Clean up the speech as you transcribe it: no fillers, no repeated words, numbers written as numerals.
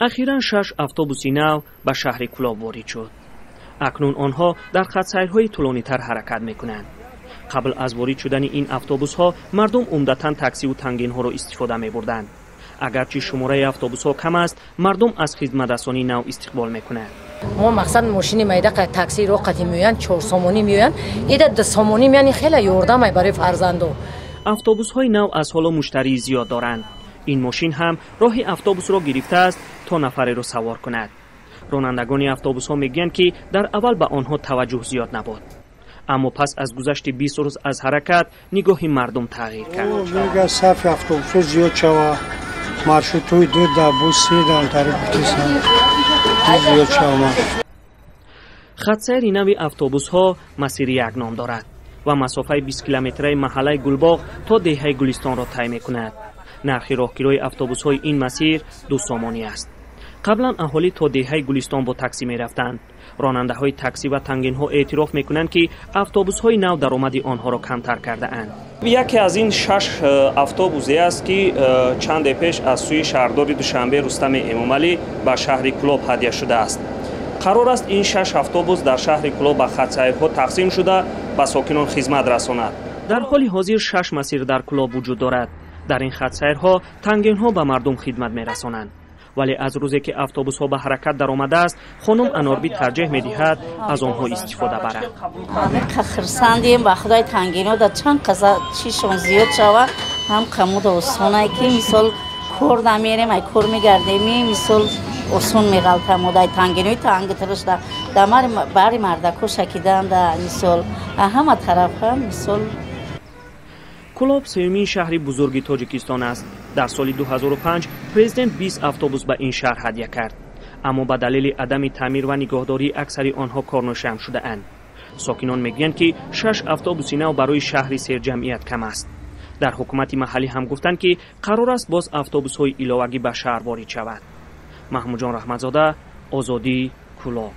Ахиран шаш автобуси нав ба шаҳри Кӯлоб ворид шуд. Акнун онҳо дар хатсайрҳои тӯлонитар ҳаракат мекунанд. Қабл аз ворид шудани ин автобусҳо мардум умдатан таксиву тангинҳоро истифода мебурданд. Агарчи шумораи автобусҳо кам аст, мардум аз хизматрасонии нав истиқбол мекунанд. Мо мақсад мошини майда такси ро қати меоянд, 4 сомонӣ меоянд, ида 2 сомонӣ меянд, хеле ёрдамай барои фарзандо. Автобусҳои нав аз ҳоло муштарии зиёд доранд. Ин мошин ҳам роҳи автобусро гирифтааст, то нафареро савор кунад. Ронандагони автобусҳо мегӯянд, ки дар аввал ба онҳо таваҷҷӯҳ зиёд набуд, аммо пас аз гузашти 20 рӯз аз ҳаракат нигоҳи мардум тағйир кард. Сафи автобусҳо зиёд шава, маршрутҳои ду да бу се дам тариқи зиёд шава. Хатсайри нави автобусҳо «Масири як» ном дорад ва масофаи 20 километраи маҳаллаи Гулбоғ то деҳаи Гулистонро тай мекунад. Нархи роҳкирои автобусҳои ин масир 2 сомонӣ аст. Қаблан аҳолӣ то деҳаи Гулистон бо таксӣ мерафтанд. Ронандаҳои таксӣ ва тангинҳо эътироф мекунанд, ки автобусҳои нав даромади онҳоро камтар кардаанд. Яке аз ин шаш автобусе аст, ки чанде пеш аз сӯи шаҳрдори Душанбе Рустами Эмомалӣ ба шаҳри Кӯлоб ҳадя шудааст. Қарор аст, ин шаш автобус дар шаҳри Кӯлоб ба хатсайрҳо тақсим шуда, ба сокинон хизмат расонад. Дар ҳоли ҳозир шаш масир дар Кӯлоб вуҷуд дорад. Дар ин хатсайрҳо тангинҳо ба мардум хидмат мерасонанд, вале аз рӯзе ки автобусҳо ба ҳаракат даромадааст, хонум Анорбӣ тарҷеҳ медиҳад аз онҳо истифода барад. Хурсандем ба худои, тангино да чанд қаза чишон зиёд шава, ҳам қамуда осонае, ки мисол кор намерем, ай кор мегардем, мисол осон меғалтамодай тангинои тангитарашда дамари бари мардако шакиданда, мисол ҳама тарафа мисол. Кӯлоб сеюмин шаҳри бузурги Тоҷикистон аст. Дар соли 2005 президент 20 автобус ба ин шаҳр ҳадя кард, аммо ба далели адами таъмир ва нигоҳдории аксари онҳо корношаам шудаанд. Сокинон мегӯянд, ки шаш автобуси нав барои шаҳри серҷамъият кам аст. Дар ҳукумати маҳаллӣ ҳам гуфтанд, ки қарор аст боз автобусҳои иловагӣ ба шаҳр ворид шавад. Маҳмудҷон Раҳматзода, Озодӣ, Кӯлоб.